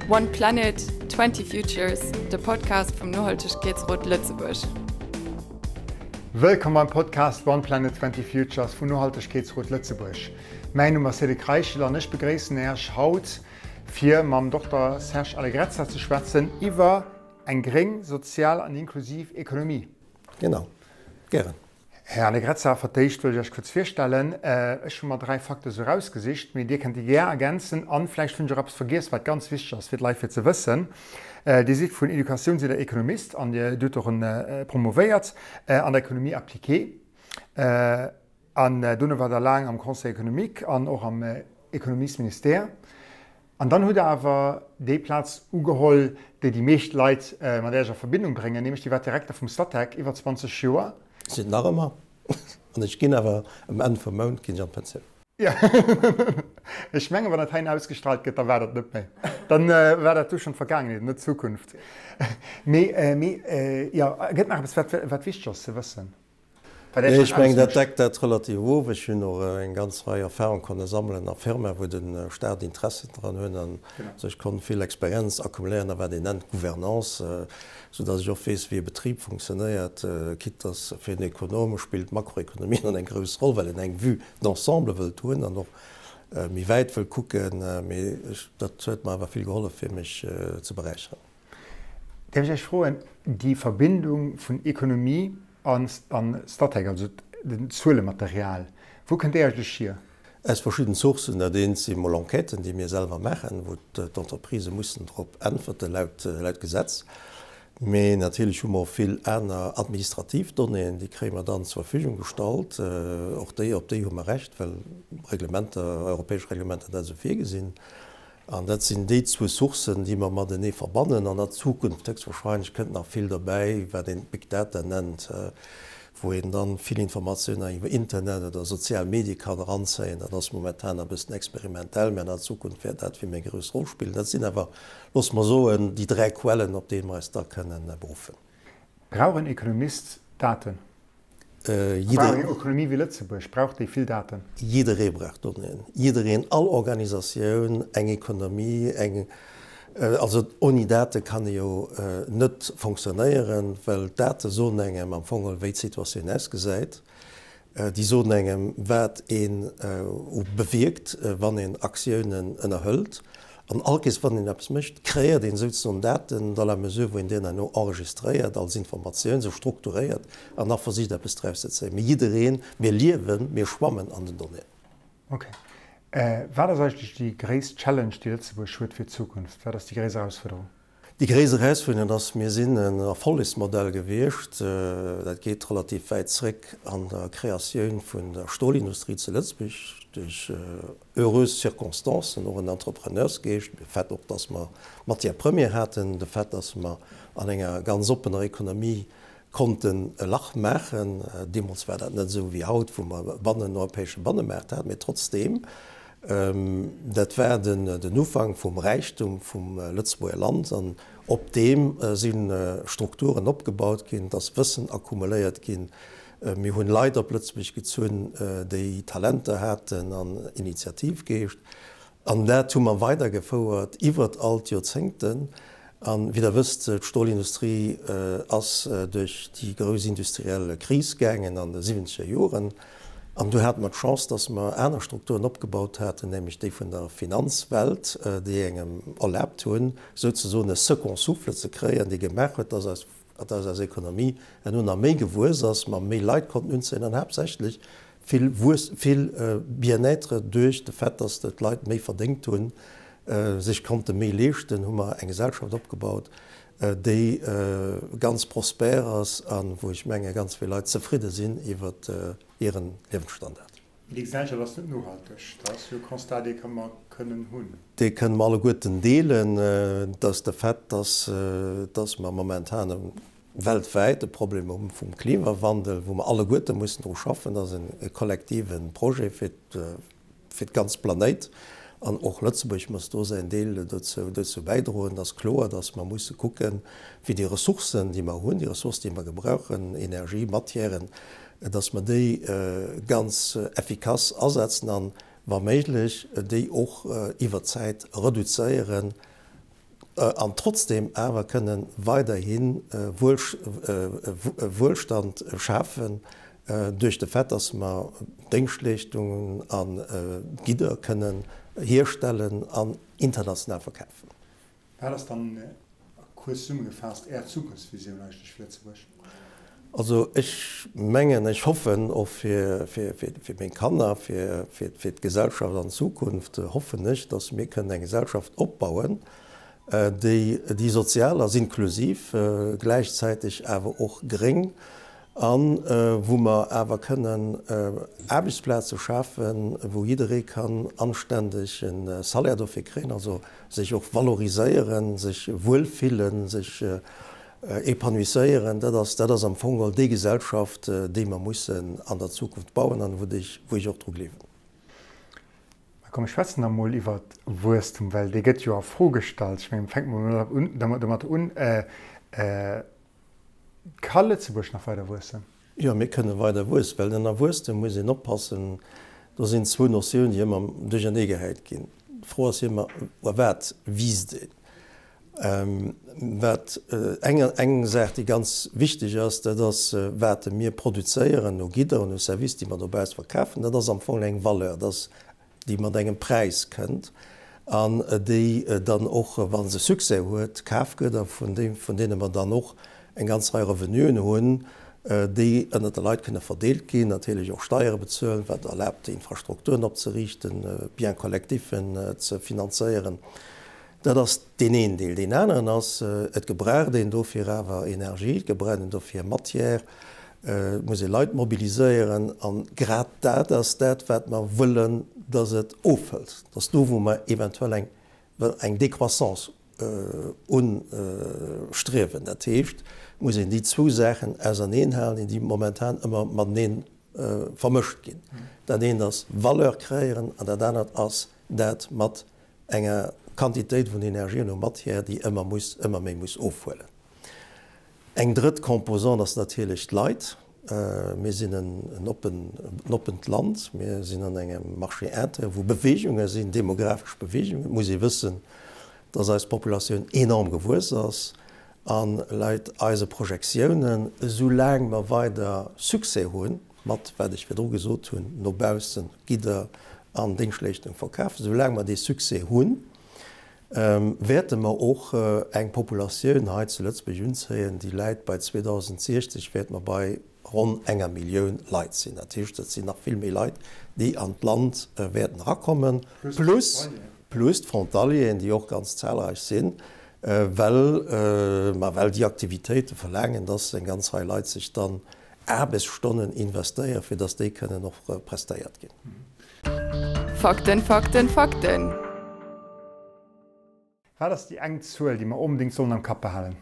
One Planet, 20 Futures, de Podcast vum Nohaltegkeetsrot Lëtzebuerg. Wëllkomm beim Podcast One Planet, 20 Futures vum Nohaltegkeetsrot Lëtzebuerg. Mäin Numm ass Cédric Reichel an ech begréissen Äerch haut fir mam Dokter Serge Allegrezza ze schwätzen iwwer eng gréng, sozial an inklusiv Ekonomie. Genau, gären. Här Allegrezza, fir d'éischt wëll ech Iech kuerz virstellen. Ech hu mer 3 Fakte sou erausgesicht, mee Dir kënnt déi gär ergänzen an vläicht hunn ech och eppes vergiess, wat ganz wichteg ass fir d'Leit fir ze wëssen. Dir sidd vun Educatioun sidd Der Ekonomist an Dir hutt och promovéiert an der Économie appliquée. An dono war Der laang am Conseil économique an och am Ekonomiesministère. An dann hutt Der awer déi Plaz ugeholl, déi déi meescht Leit mat Iech a Verbindung bréngen, nämlech Dir waart Direkter vum Statec iwwer 20 Joer. Sinn nach ëmmer. An ech ginn awer um Enn vum Mount ginn ech an d'Pensioun. Jo, ech mengen, wann dat hei ausgestrahlt gëtt, da war dat net méi. Dann war dat du schonn d'Vergaangenheet, net d'Zukunft. Mee, mee jo, gëtt nach eppes, wat, wat wichteg ass ze wëssen? Nee, ech mengen, dat deckt dat relativ of. Ech hunn och eng ganz Rei Erfahrung konne sammelen a Firmae wou de Staat Interessen dran hunn an esou. Ech konnt vill Experienz accumuléieren a wat een nennt Gouvernance, soudass ech och weess, wéi e Betrib funktionéiert. Quitte dass fir en Ekonom spillt d'Makroekonomie dann eng grouss Roll, well en eng Vue d'ensemble wëllt hunn an och méi wäit wëll kucken. Mee dat huet mer awer vill gehollef, fir mech ze beräicheren. Däerf ech Iech froen, déi Verbindung vun Ekonomie an Statec, also den Zuelematerial, wou kënnt déi eigentlech hier? Aus verschidden Sourcen. Dat eent si mol Enquêten, déi mir selwer maachen, wou d'Entreprisë mussen drop äntwerte laut Gesetz. Mee natierlech hu mer och vill aner administrativ Donnéeën, déi kréie mer dann zur Verfügung gestallt. Och déi, op déi hu mer Recht, well Reglementer, europäesch Reglementer dat esou virgesinn. An dat sinn déi zwou Sourcen, déi mer matenee verbannen. An an Zukunft héchstwahrscheinlech kënnt nach vill derbäi, wat een Big Data nennt, wou een dann vill Informatiounen iwwer Internet oder sozial Medie kann eranzéien. Dat ass momentan nach e bëssen experimentell, mä an der Zukunft wäert dat vill méi eng grouss Roll spillen. Dat sinn awer, loosse mer soen, déi dräi Quellen, op déi mer eis da kënnen beruffen. Brauch en Ekonomist Daten? Brauch eng Ökonomie wéi Lëtzebuerg, brauch déi vill Daten? Jidderee brauch Donnéeën. Jiddereen, all Organisatioun, eng Ekonomie, eng, also ouni Date kann ee jo net fonctionnéieren, well d'Date soen engem am Fong geholl, wéi d'Situatioun ausgesäit. Déi soen engem, wat een bewierkt, wann een Aktiounen ënnerhëlt. An all Kees, wann een eppes mécht, kreéiert een souzesoen Daten, dans la mesure wou een déi herno enregistréiert als Informatioun, se strukturéiert an da versicht eppes draus ze zéien. Mee jiddereen, mir liewen, mir schwammen an den Donnéeën. Ok. Wat ass eigentlech déi gréisst Challenge, déi Lëtzebuerg huet fir d'Zukunft? Wat ass déi gréisst Erausfuerderung? Déi gréisst Erausfuerderung ass, mir sinn en Erfollegsmodell gewiescht, dat geet relativ wäit zréck an der Kreatioun vun der Stolindustrie zu Lëtzebuerg, duerch heureuse Circonstancen, och en Entrepreneursgeescht, de Fait och, dass mer Matière première haten, de Fait, dass mer an enger ganz oppener Ekonomie konnten e Lach maachen. Deemools war dat net esou wéi haut, wou mer e bannen europäesche Bannemaart haten, mee trotzdeem, dat war den Ufank vum Räichtum vum Lëtzebuerger Land an op deem si Strukturen opgebaut ginn, et ass Wëssen akkumuléiert ginn. Mir hunn Leit op Lëtzebuerg gezunn, déi Talenter haten an Initiativgeescht. An dat hu mer weidergefouert iwwert all d'Joerzéngten. A wéi Der wësst, d'Stolindustrie ass duerch déi grouss industriell Kris gaangen an de siwwenzeger Joren. An do hate mer d'Chance, dass mer aner Strukturen opgebaut haten, nämlech déi vun der Finanzwelt, déi engem erlaabt hunn, souzesoen e second souffle ze kréien, dee gemaach huet, dass eis, dass eis Ekonomie herno nach méi gewuess ass, mer méi Leit konnten unzéien an haaptsächlech vill Wuess, vill Bien-être duerch de Fait, dass d'Leit méi verdéngt hunn, sech konnte méi leeschten, hu mer eng Gesellschaft opgebaut, déi ganz prospère ass a wou ech menge ganz vill Leit zefridde sinn iwwer hiren Liewensstandard. Mee déi Gesellschaft ass net nohalteg. Dat ass jo e Constat, dee ka mer kënnen hunn. Dee kënne mer alleguerten deelen. Et ass de Fait, dass, dass mer momentan weltwäit e Problem hu vum Klimawandel, wou mer alleguerte mussen dru schaffen. Dat ass e kollektive Projet fir fir d'ganz Planéit, an och Lëtzebuerg muss do säin Deel dozou dozou bäidroen. Et ass kloer, datt mer musse kucken, wéi déi Ressourcen, déi mer hunn, déi Ressourcen, déi mer gebrauchen, Energie, Matièren, datt mer déi ganz effikass asetzen an, wa méiglech, déi och iwwer d'Zäit reduzéieren. An trotzdem awer kënne weiderhi Wuelstand schafen duerch de Fait, dass mer Déngschtleeschtungen a Gidder kënnen hierstellen an international verkafen. Wat ass dann kuerz zesummegefaasst Är Zukunftsvisioun eigentlech fir Lëtzebuerg? Also ech mengen, ech hoffen och fir meng Kanner, fir d'Gesellschaft an Zukunft hoffen ech, datt mir kënnen eng Gesellschaft opbauen, déi déi sozial ass, inklusiv, gläichzäiteg awer och gréng a wou mer awer kënnen Aarbechtsplaze schafen, wou jidderee kann anständeg e Salaire dofir kréien, also sech och valoriséieren, sech wuel fillen, sech épanouisséieren. Dat ass, dat ass am Fong geholl déi Gesellschaft, déi mer mussen an der Zukunft bauen an wou ech, wou ech och dru gleewen. Mä komm, mir schwätzen da mol iwwer Wuesstum, well dee gëtt jo a Fro gestallt. Ech mengen, fänke mer mol domat un, Ka Lëtzebuerg nach weider wuessen? Jo, mir kënne weider wuessen, well ënner Wuesstem muss een oppassen, do sinn zwou Notiounen, déi ëmmer duerchernee gehäit ginn. D'Fro ass jo ëmmer, U wat wiisst een? Wat eng eng Saach, déi ganz wichteg ass, dat ass, wat mir produzéieren u Gidder an u Service, déi mer dobausse verkafen. Dat ass am Fong eng Valeur, dat ass déi mat engem Präis kënnt an déi dann och, wa se Succès huet, kaf gëtt a vun deene mer dann och eng ganz Rei Revenuen hunn, déi ënnert de Leit kënne verdeelt ginn, natierlech och Steiere bezuelen, wat erlaabt, Infrastrukturen opzeriichten, Biens collectifen ze finanzéieren. Dat ass deen een Deel. Deen aneren ass, et gebraucht een dofir awer Energie, et gebraucht een dofir Matière, et muss ee Leit mobiliséieren. A grad dat ass dat, wat mer wëllen, dass et ofhëlt. Dat ass do, wou mer eventuell eng, eng Décroissance unstriewen. Dat heescht, et muss een déi zwou Saachen auserneenhalen, déi momentan ëmmer matenee vermëscht ginn. Dat eent ass Valeur kreéieren an dat anert ass dat mat enger Quantitéit vun Energie an u Matière, déi ëmmer muss, ëmmer méi muss ofhuelen. Eng drëtt Composante ass natierlech d'Leit. Mir sinn en oppen, en oppent Land. Mir sinn an engem Marché intérieur, wou Bewegunge sinn, demografesch Bewegungen. Et muss ee wëssen, dass eis Populatioun enorm gewuess ass a laut eise Projektiounen, esou laang mer weider Succès hunn, mat, wat ech virdru gesot hunn, no baussen Gidder an Déngschtleeschtung verkafen, soulaang mer dee Succès hunn, wäerte mer och eng Populatioun hei zu Lëtzebuerg unzéien, déi läit bei 2060 wäerte mer bei ronn enger Millioun Leit sinn. Dat heescht, et sinn nach vill méi Leit, déi an d'Land wäerten erakommen, plus plus d'Frontalieren, déi och ganz zahlreich sinn, well, ma well déi Aktivitéite verlaangen, dass eng ganz Rei Leit sech dann Aarbechtsstonnen investéieren, fir dass déi kënnen och prestéiert ginn. Fakten, Fakten, Fakten! Wat ass déi eng Zuel, déi mer onbedéngt sollen am Kapp behalen?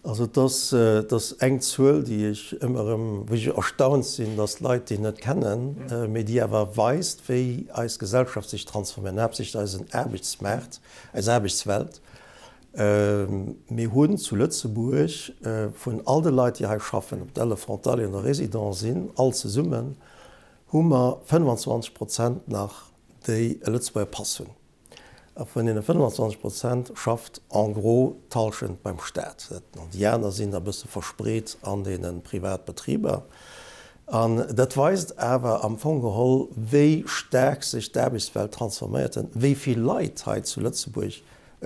Also et ass, et ass eng Zuel, déi ech ëmmer erëm, wou ech erstaunt sinn, dass d'Leit déi net kennen, mee déi awer weist, wéi eis Gesellschaft sech transforméiert, an haaptsächlech eisen Aarbechtsmaart, eis Aarbechtswelt. Mir hunn zu Lëtzebuerg vun all de Leit, déi hei schaffen, ob dat elo Frontalieren oder Résidents sinn, all zesummen hu mer 25 Prozent nach, déi e Lëtzebuerger Pass hunn. A vun deene 25 Prozent schafft en gros d'Hallschent beim Staat. An déi aner sinn da e bësse verspreet an deene Privatbetriber. An dat weist awer am Fong geholl, wéi staark sech d'Aarbechtswelt transforméiert huet, wéi vill Leit hei zu Lëtzebuerg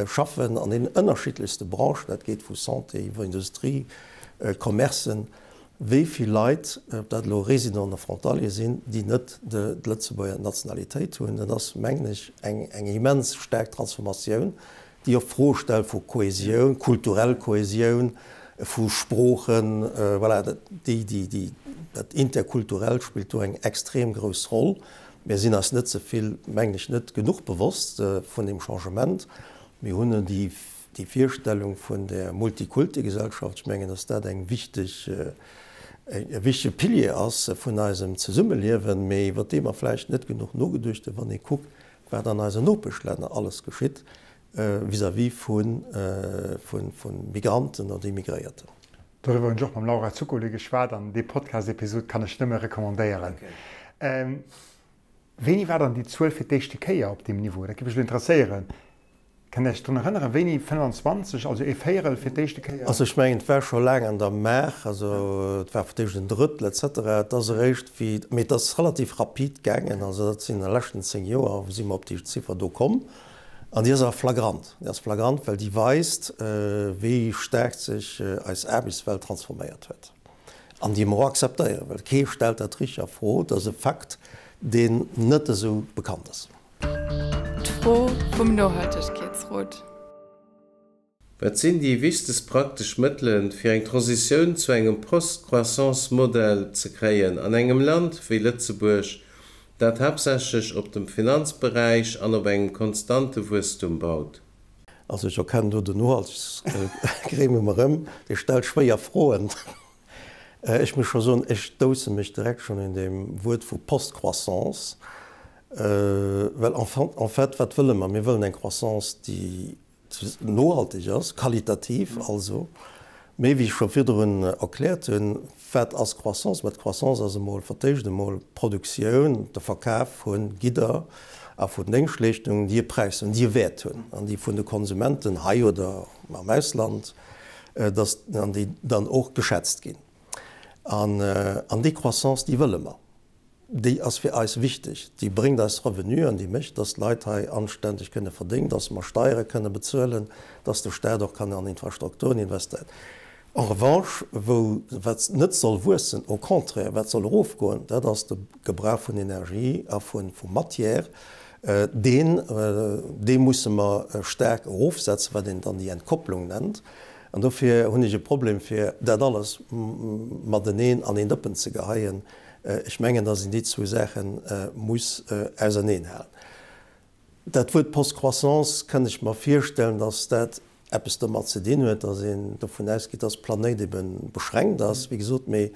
schaffen an deenen ënnerschiddlechste Branchen, dat geet vu Santé iwwer Industrie, Commercen, wéi vill Leit, ob dat elo Résidenten oder Frontalier sinn, déi net d'Lëtzebuerger Nationalitéit hunn. Dat ass, mengen ech, eng immens staark Transformatioun, déi och d'Fro stellt vu Kohesioun, kulturell Kohesioun, vu Sproochen, voilà, déi, dat Interkulturellt spillt do eng extrem grouss Roll. Mir sinn eis net ze vill, mengen ech, net genuch bewosst vun deem Changement. Mir hunn déi Virstellung vun der Multikulti-Gesellschaft. Ech mengen, dass dat eng wichteg, e wichtege Pilier ass vun eisem Zesummeliewen, mee iwwer dee mer vläicht net genuch nogeduecht hunn, wann ee kuckt, wat an eisen Nopeschlänner alles geschitt vis-à-vis vu Migranten oder Immigréierten. Doriwwer hunn ech och mam Laura Zuccoli geschwat an déi Podcast-Episod kann ech nëmme recommandéieren. Wéini war dann déi Zuel fir d'éischte Kéier op deem Niveau? Dat géif mech elo interesséieren. Kënnt Der Iech drun erënneren, wéini 25, also ee Véierel, fir d'éischte Kéier? Also ech mengen, et war scho laang an der Maach, also et war fir d'éischt en Drëttel et cetera. Et ass eréischt wéi, mee et ass relativ rapid gaangen, also dat sinn an de leschten 10 Joer si mer op déi Ziffer do komm. An déi ass awer flagrant. Déi ass flagrant, well déi weist, wéi staark sech eis Aarbechtswelt transforméiert huet. An déi mer och akzeptéieren, well kee stellt dat richteg a Fro. Dat ass e Fakt, deen net esou bekannt ass. D'Fro vum Nohaltegkeetsrot. Wat sinn déi wichtegst praktesch Mëttelen, fir eng Transitioun zu engem Post-Croissance-Modell ze kréien an engem Land wéi Lëtzebuerg, dat haaptsächlech op dem Finanzberäich an op engem konstante Wuesstum baut? Also ech erkennen do den Nohaltegkeetsgremium erëm, dee stellt schwéier Froen. Ech muss scho soen, ech stousse mech direkt schonn un deem Wuert vu Post-Croissance, well en fait, wat wëlle mer? Mir wëllen eng Croissance, déi nohalteg ass, qualitativ also. Mee wéi ech scho virdrun erkläert hunn, wat ass Croissance? Mä d'Croissance ass emol fir d'éischt emol d'Produktioun, de Verkaf vu Gidder a vun Déngschtleeschtungen, déi e Präis hunn, déi e Wäert hunn an déi vun de Konsumenten hei oder am Ausland, dass, an déi dann och geschätzt ginn. An, an déi Croissance, déi wëlle mer. Déi ass fir eis wichteg. Déi bréngt eis Revenu an déi mécht, dass d'Leit hei anständeg kënne verdéngen, dass mer Steiere kënne bezuelen, dass de Staat och kann an Infrastrukturen investéieren. En revanche, wou, wat net soll wuessen, au contraire, wat soll erofgoen, dat ass de Gebrauch vun Energie a vu Matière. Deen, dee musse mer staark erofsetzen, wat een dann déi Entkopplung nennt. An dofir hunn ech e Problem, fir dat alles mateneen an een Dëppen ze geheien. Ech mengen, dass een déi zwou Saache muss auserneenhalen. Dat Wuert Post-croissance kënnt ech mer virstellen, dass dat eppes domat ze dinn huet, dass een dovun ausgeet, dass d'Planéit ebe beschränkt ass, wéi gesot. Mee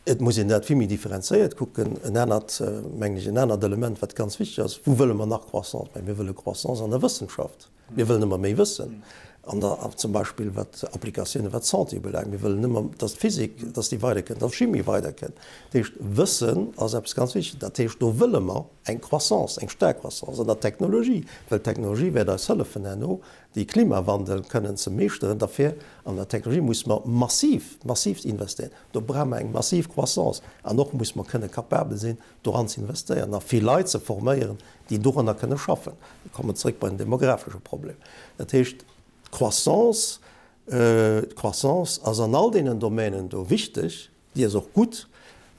et muss een dat vill méi differenzéiert kucken. En anert, mengen ech, en anert Element, wat ganz wichteg ass, Wou wëlle mer nach Croissance? Mä mir wëlle Croissance an der Wëssenschaft. Mir wëllen ëmmer méi wëssen, an der, zum Beispill wat Applikatiounen, wat d'Santé ubelaangt. Mir wëllen ëmmer, dass d'Physik, dass déi weiderkënnt, dass d'Chimie weiderkënnt. Dat heescht, Wëssen ass eppes ganz Wichtiges. Dat heescht, do wëlle mer eng Croissance, eng staark Croissance an der Technologie, well d'Technologie wäert eis hëllefen herno, dee Klimawandel kënnen ze meeschteren. Derfir, an der Technologie musse mer massiv, massiv investéieren. Do brauche mer eng massiv Croissance. An och musse mer kënne capabel sinn, doran ze investéieren a vill Leit ze forméieren, déi doranner kënne schaffen. Mir kommen zréck bei den demografesche Problem. Dat heescht, d'Croissance, d'Croissance ass an all deenen Domänen do wichteg, déi ass och gutt,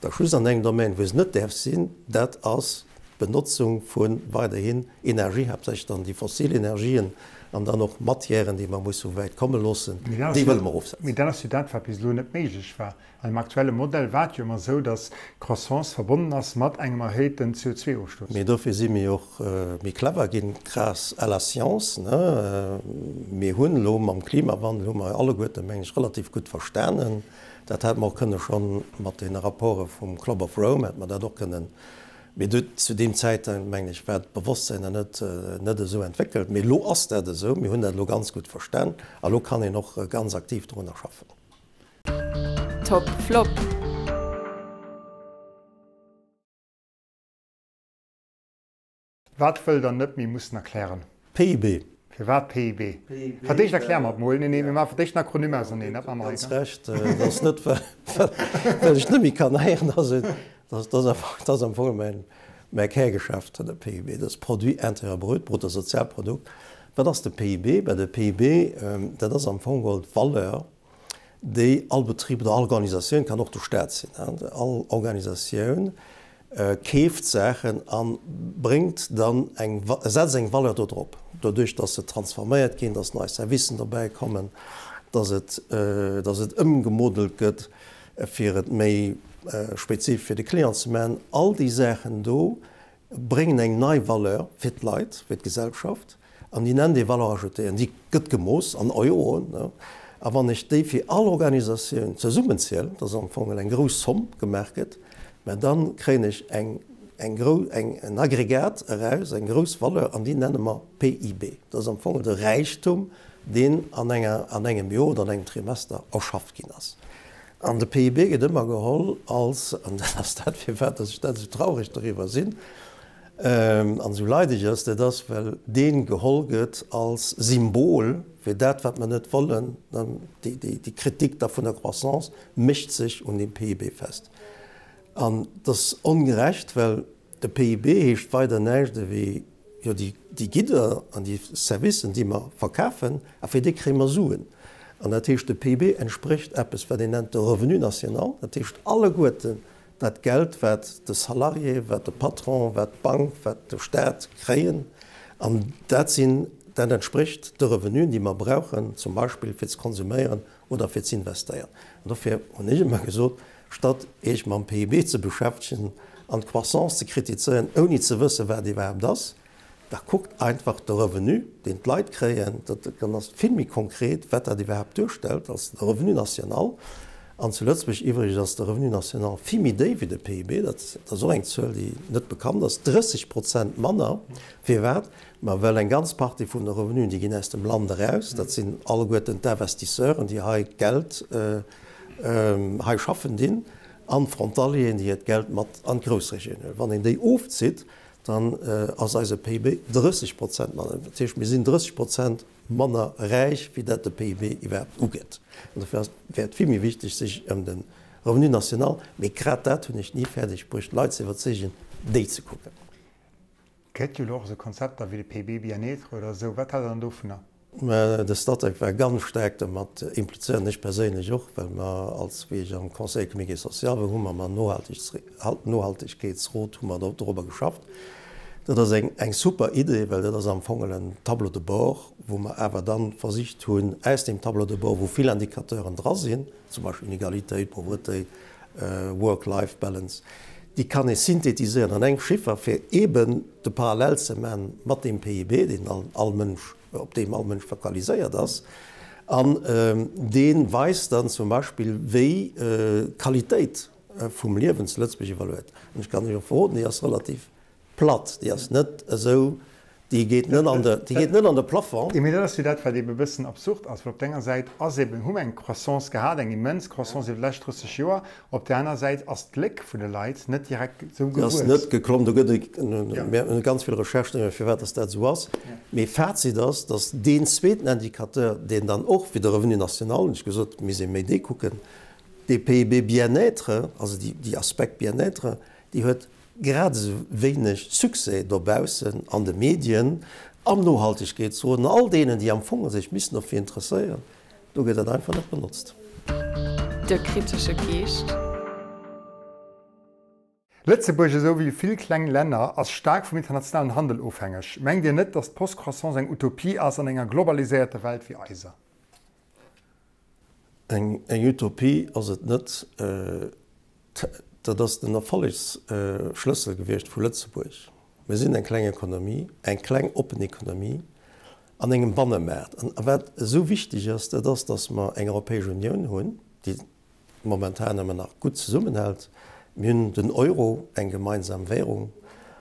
da just an engem Domän, wou se net däerf sinn, dat ass d'Benotzung vu weiderhin Energie, haaptsächlech dann déi fossil Energien an dann och Matièren, déi mer musse vu wäit komme loossen, déi wëlle mer erofsetzen. Mee dat ass jo dat, wat bis elo net méiglech war. An dem aktuelle Modell war et jo ëmmer esou, datt Croissance verbonnen ass mat engem erhéijten CO2-Ofstouss. Mee dofir si mir och méi clever ginn, grâce à la science. Mir hunn elo mam Klimawandel, hu mer alleguerten, mengen ech, relativ gutt verstanen, dat hätte mer och kënne schonn mat deene Rapporte vum Club of Rome, hätte mer dat och kënnen, mee do zu deem Zäitpunkt, mengen ech, war d'Bewosstsäin nach net, net esou entwéckelt. Mee elo ass dat esou, mir hunn dat elo ganz gutt verstan a lo kann een och ganz aktiv dorunner schaffen. Top Flop. Wat wëllt der net méi mussen erklären? PIB. Firwat PIB? Fir d'éischt erklär mer et mol. Nee, nee, mir maache fir d'éischt den Akronym auserneen. Dat maache mer hei. Ganz recht. Dat ass net, well ech net méi kann héieren. Dat ass am Fong mäi Kärgeschäft, de PIB. Dat ass Produit intérieur brut, Bruttosozialprodukt. Wat ass de PIB? Ben, de PIB, dat ass am Fong geholl d'Valeur, déi all Betrib oder all Organisatioun, kann och de Staat sinn, all Organisatioun keeft Saachen a bréngt dann eng, setzt eng Valeur do drop, doduerch datt se transforméiert ginn, datt nei Servicen dobäi kommen, datt et, datt et ëmgemodelt gëtt, fir et méi spezifesch fir de Client ze maachen. All déi Saachen do bréngen eng nei Valeur fir d'Leit, fir d'Gesellschaft, an déi nennt ee Valeur ajoutée, an déi gëtt gemooss an Euroen. A wann ech déi fir all Organisatioun zesummenzielen, dass am Fong eng grouss Zomm gemaach gëtt, mä da kréien ech eng, eng grou, eng, en Aggregat eraus, eng grouss Valeur, an déi nenne mer PIB. Dat ass am Fong de Räichtum, deen an enger, an engem Joer oder an engem Trimester erschafft ginn ass. An de PIB gëtt ëmmer geholl als, an dat ass dat firwat dass ech dat esou traureg doriwwer sinn. An esou leideg ass, dat ass, well dee geholl gëtt als Symbol fir dat, wat mer net wollen. Déi Kritik da vun der Croissance mécht sech un deem PIB fest. An dat ass ongerecht, well de PIB heescht weider näischt ewéi, jo, déi Gidder an déi Servicen, déi mer verkafen, a fir déi kréie mer Suen. An dat heescht, de PIB entsprécht eppes, wat een nennt de Revenu national, dat heescht alleguerten Dat Geld, wat de Salarié, wat de Patron, wat d'Bank, wat de Staat kréien, an dat sinn, dat entsprécht de Revenuen, déi mer brauchen, zum Beispill fir ze konsuméieren oder fir ze investéieren. An dofir hunn ech ëmmer gesot, statt Iech mam PIB ze beschäftegen an d'Croissance ze kritizéieren, ouni ze wëssen, wat iwwerhaapt ass, Da kuckt einfach de Revenu, deen d'Leit kréien, dann ass et vill méi konkret, wat dat iwwerhaapt duerstellt als de Revenu national. An zu Lëtzebuerg iwwregens ass de Revenu national vill méi déif wéi de PIB, dat ass och eng Zuel, déi net bekannt ass, 30 Prozent manner. Firwat? Ma well eng ganz Partie vun de Revenuen, déi ginn aus dem Land eraus, dat sinn alleguerten d'Investisseuren, déi hei Geld hei schaffen dinn, an d'Frontalieren, déi hiert Geld mat an d'Groussregioun huelen. Wann een déi ofzitt, dann ass eise PIB 30 Prozent manner. Dat heescht, mir sinn 30 Prozent manner räich, wéi dat de PIB iwwerhaapt ugëtt. An dofir ass, wär et vill méi wichteg, sech ëm de Revenu national, mee grad dat hunn ech ni fäerdeg bruecht, d'Leit ze iwwerzeegen, déi ze kucken. Gëtt jo elo och esou Konzepter wéi de PIB bien-être oder esou. Wat haalt Der dann dovunner? Mä de Statec war ganz staark domat implizéiert, an ech perséinlech och, well mer als, wéi ech am Conseil économique et social war, hu mer mam Nohaltegkeetsrot hu mer dorobber geschafft. Dat ass eng, eng super Idee, well dat ass am Fong en Tableau de bord, wou mer awer da versicht hunn, aus deem Tableau de bord, wou vill Indicateuren dra sinn, zum Beispill Inegalitéit, Pauvretéit, Work-Life-Balance, déi kann ee synthetiséieren an engem Chiffer, fir eeben de Parallel ze man mat deem PIB, deen all Mënsch, op deem all Mënsch fokaliséiert ass. An dee weist dann zum Beispill, wéi d'Qualitéit vum Liewen zu Lëtzebuerg evaluéiert. An ech kann Iech och verroden, déi ass relativ platt, déi ass net esou, déi geet net an de, déi geet net an de Plafond. Mee dat ass jo dat, wat eebe e bëssen absurd ass, well op der enger Säit ass eeben, hu mer eng Croissance gehat, eng immens Croissance iwwer déi lescht 30 Joer, op där aner Säit ass d'Gléck vun de Leit net direkt esou gewuess. Déi ass net geklomm. Do gëtt et, mir hunn ganz vill Recherchen iwwer firwat dass dat esou ass. Mee Fazit ass, dass deen zweeten Indicateur, deen dann och wéi de Revenu national, hunn ech gesot, misst ee méi dee kucken, dee PIB bien-être, also déi Aspekt bien-être, déi huet grad esou wéineg Succès dobaussen an de Medien, am Nohaltegkeetsrot an all deenen, déi am Fong sech missten dofir interesséieren, do gëtt dat einfach net benotzt. De kritesche Geescht. Lëtzebuerg, esou wéi vill kleng Länner, ass staark vum internationalen Handel ofhängeg. Mengt Dir net, datt d'Post-Croissance eng Utopie ass an enger globaliséierter Welt wéi eiser? Eng Utopie ass et net. Dat ass den Erfollegsschlëssel gewiescht vu Lëtzebuerg. Mir sinn eng kleng Ekonomie, eng kleng oppen Ekonomie an engem Bannemaart. A wat esou wichteg ass, dat ass, datt mer eng Europäesch Unioun hunn, déi momentan ëmmer nach gutt zesummenhält. Mir hunn den Euro, eng gemeinsam Währung.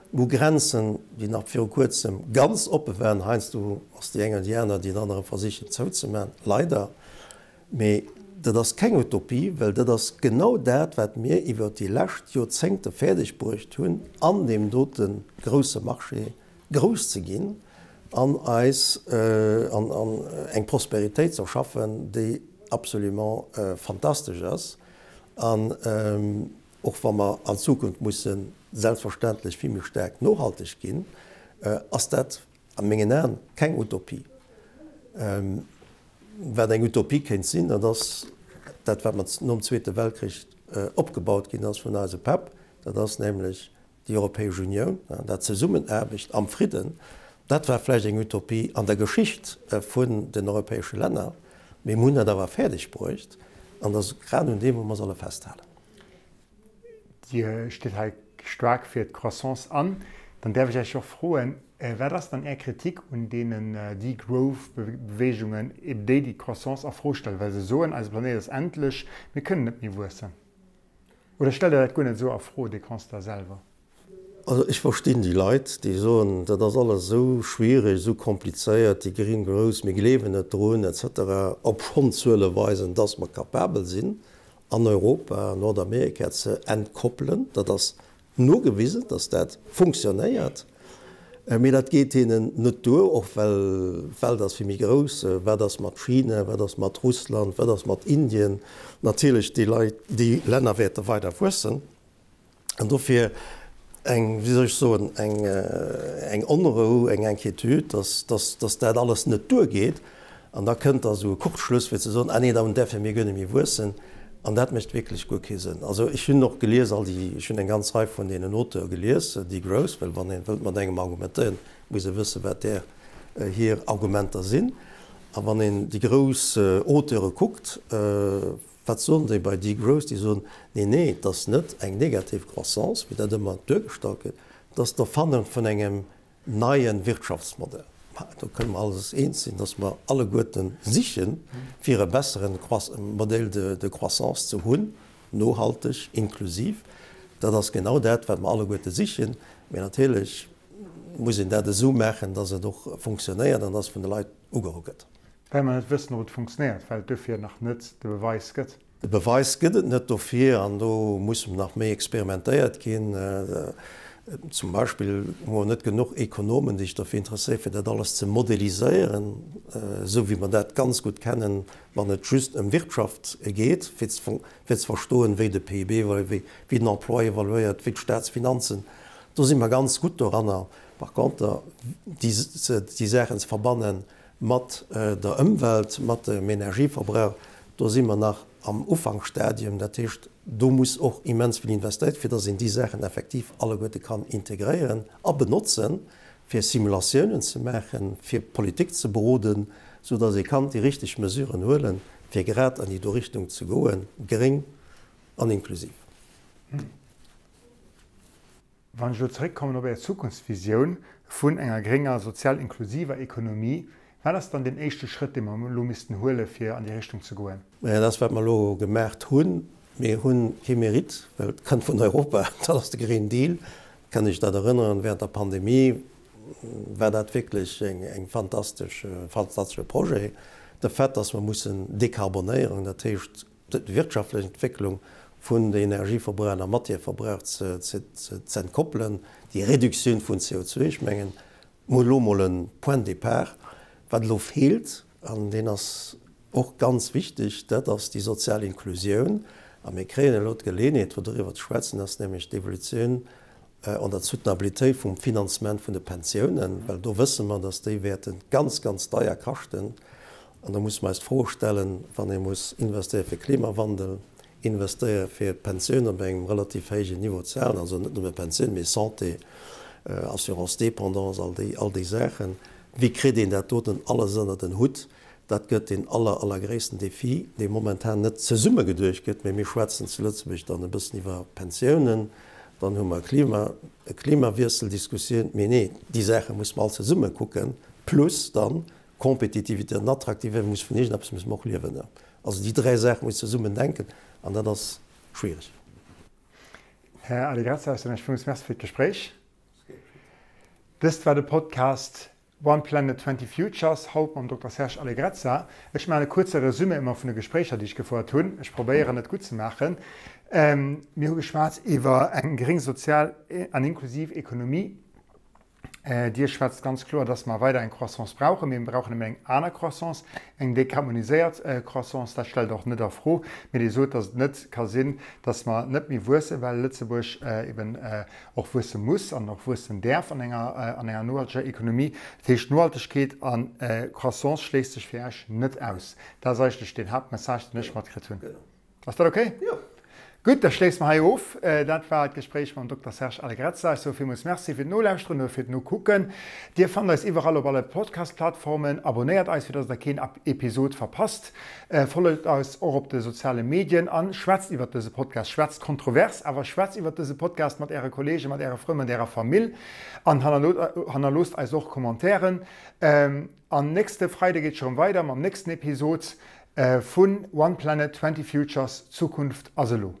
Mir hu Grenzen, déi nach viru Kuerzem ganz oppe waren. Heiansdo ass déi eng oder déi aner, déi den anere versichen zouzemaachen, leider. Mee dat ass keng Utopie, well dat ass genau dat, wat mir iwwer déi lescht Joerzéngte fäerdeg bruecht hunn, an deem dote grousse Marché grouss ze ginn an eis an eng Prosperitéit ze erschaffen, déi absolument fantastesch ass. An och wa mer an Zukunft musse selbstverständlech vill méi staark nohalteg ginn, ass dat A mengen Aen keng Utopie. Wat eng Utopie kéint sinn, dat ass dat, wat mer nom Zweete Weltkrich opgebaut ginn ass vun eise Päpp, dat ass nämlech déi Europäesch Unioun, dat Zesummenaarbecht am Fridden. Dat war vläicht eng Utopie an der Geschicht vun den europäesche Länner, mee mir hunn dat awer fäerdeg bruecht an dat ass grad un deem, wou mer solle festhalen. Dir stitt hei staark fir d'Croissance an. Dann däerf ech Iech och froen, Wat ass dann Är Kritik un deenen Degrowth-Beweegungen, eben déi, déi d'Croissance a Fro stellen, well se soen, eise Planéit ass endlech, mir kënnen net méi wuessen? Oder stellt Der dat guer net esou a Fro, dee Constat selwer? Also ech verstinn déi Leit, déi soen, dat ass alles esou schwierig, esou komplizéiert, déi Green Growth, mir gleewen net drun, et cetera, obschonn d'Zuele weisen, dass mer capabel sinn, an Europa, Nordamerika ze entkoppelen. Dat ass nogewisen, dass dat funktionéiert. Mee dat geet hinnen net duer, och well d'Welt ass vill méi grouss. Wat ass mat China, wat ass mat Russland, wat ass mat Indien? Natierlech, déi Leit, déi Länner wäerte weider wuessen. An dofir eng, wéi soll ech soen, eng, eng Onrou, eng Inquiétude, dass, dass, dass dat alles net duergeet. An da kënnt da sou e Kurzschluss, fir ze soen, ah nee, dann däerfe mir guer net méi wuessen. An dat mécht wierklech guer kee Sënn. Also ech hunn och gelies, all déi, ech hunn eng ganz Rei vun deenen Auteure gelies, Degrowth, well wann ee wëllt mat engem argumentéieren, muss ee wëssen, wat där hir Argumenter sinn. A wann een déi grouss Auteure kuckt, wat soen déi bei Degrowth? Déi soen, nee, nee, et ass net eng negativ Croissance, wéi dat ëmmer duergestallt gëtt, et ass d'Erfanne vun engem Neie Wirtschaftsmodell. Ma do kënne mer alles eens sinn, dass mer alleguerte sichen, fir e bessere Modèle de croissance ze hunn, nohalteg, inklusiv. Dat ass genau dat, wat mer alleguerte sichen. Mee natierlech muss een dat esou maachen, dass et och funktionéiert an dass vun de Leit ugeholl gëtt. Well mer net wëssen, ob et funktionéiert, well et dofir nach net de Beweis gëtt. De Beweis gëtt et net dofir an do muss nach méi experimentéiert ginn. Zum Beispill hu mer net genuch Ekonomen, déi sech dofir interesséieren, fir dat alles ze modeliséieren, esou wéi mer dat ganz gutt kennen, wann et just ëm Wirtschaft geet, fir ze verstoen, wéi de PIB evaluéiert, wéi den Emploi evaluéiert, wéi d'Staatsfinanzen. Do si mer ganz gutt doranner. Par contre, déi Saachen ze verbannen Mat der Ëmwelt, mat dem Energieverbrauch, do si mer nach am Ufanksstadium. Dat heescht, do muss och immens vill investéiert, fir datt een déi Saachen effektiv alleguerte kann integréieren a benotzen, fir Simulatiounen ze maachen, fir Politik ze beroden, soudatt ee kann déi richteg Mesuren huelen, fir grad an déi do Richtung ze goen, gréng an inklusiv. Wann ech elo zeréckkommen op Är Zukunftsvisioun vun enger grénger, sozial inklusiver Ekonomie, wat ass dann deen éischte Schrëtt, dee mer elo missten huele fir an déi Richtung ze goen? Maja, dat ass wat mer elo gemaacht hunn. Mir hu kee Mérite, well et kënnt vun Europa, dat ass de Green Deal. Ech kann mech dat erënneren, während der Pandemie war dat wierklech eng fantastesch, e fantastesche Projet. De Fait, dass mer mussen dekarbonéieren, dat heescht d'wirtschaftlech Entwécklung vun de Energieverbrauch an Matièreverbrauch ze entkoppelen, déi Reduktioun vun CO2, ech mengen, mol elo mol e Point de départ. Wat elo feelt, an deen ass och ganz wichteg, dat ass déi sozial Inklusioun. A mir kréien elo d'Geleeënheet, fir doriwwer ze schwätzen, ass nämlech d'Evolutioun an der Soutenabilitéit vum Finanzement vun de Pensiounen, well do wësse mer, dass déi wäerte ganz, ganz deier kaschten. An da musse mer eis d'Fro stellen, wann ee muss investéiere fir Klimawandel, investéiere fir d'Pensioun op engem relativ héijen Niveau ze halen, also net nëmme Pensioun, mee Santé, Assurance dépendance, all déi, all déi Saachen, wéi kritt een dat doten alles ënnert en Hutt? Dat gëtt deen aller, allergréissten Défi, dee momentan net zesummegeduecht gëtt, mee mir schwätzen zu Lëtzebuerg dann e bëssen iwwer Pensiounen, dann hu mer Klima, Klimawiesseldiskussioun, mee nee, déi Saache musse mer all zesumme kucken, plus dann Compétitivité an Attraktivitéit muss vun iergendeppes musse mer och liewen. Also déi dräi Saache muss zesummen denken an dat ass schwierig. Här Allegrezza, ech soen Iech villmools Merci fir d'Gespréich. Dëst war de Podcast One Planet 20 Futures, haut mam Dokter Serge Allegrezza. Ech maachen e kuerze Resumé ëmmer vun de Gespréicher, déi ech gefouert hunn. Ech probéieren et gutt ze maachen. Mir hu geschwat iwwer eng gréng, sozial an inklusiv Ekonomie. Dir schwätzt ganz kloer, dass mer weider eng Croissance brauchen, mee mir brauchen nëmmen eng aner Croissance, eng dekarboniséiert Croissance. Dat stellt Der och net a Fro. Mee Dir sot, dass et net ka sinn, dass mer net méi wuessen, well Lëtzebuerg eben och wuesse muss an och wuessen däerf an enger, an enger nohalteger Ekonomie. Dat heescht, Nohaltegkeet a Croissance schléisst sech fir Iech net aus. Dat ass eigentlech deen Haaptmessage, deen ech matkritt hunn. Ass dat ok? Jo. Gutt, da schléisse mer hei of. Dat war d'Gespréich mam Dokter Serge Allegrezza. Ech soe villmools Merci fir d'Nolauschteren oder fir d'Nokucken. Dir fannt eis iwwerall op alle Podcast-Plattformen. Abonnéiert eis, fir dass der keen Episod verpasst. Followt eis och op de soziale Medien a schwätzt iwwert dëse Podcast. Schwätzt kontrovers, awer schwätzt iwwert dëse Podcast mat äre Kollegen, mat äre Frënn, mat ärer Famill an hannerloosst eis och Commentairen. An nächste Freide geet scho rëm weider mam nächsten Episod vun One Planet, 20 Futures, D'Zukunft ass elo.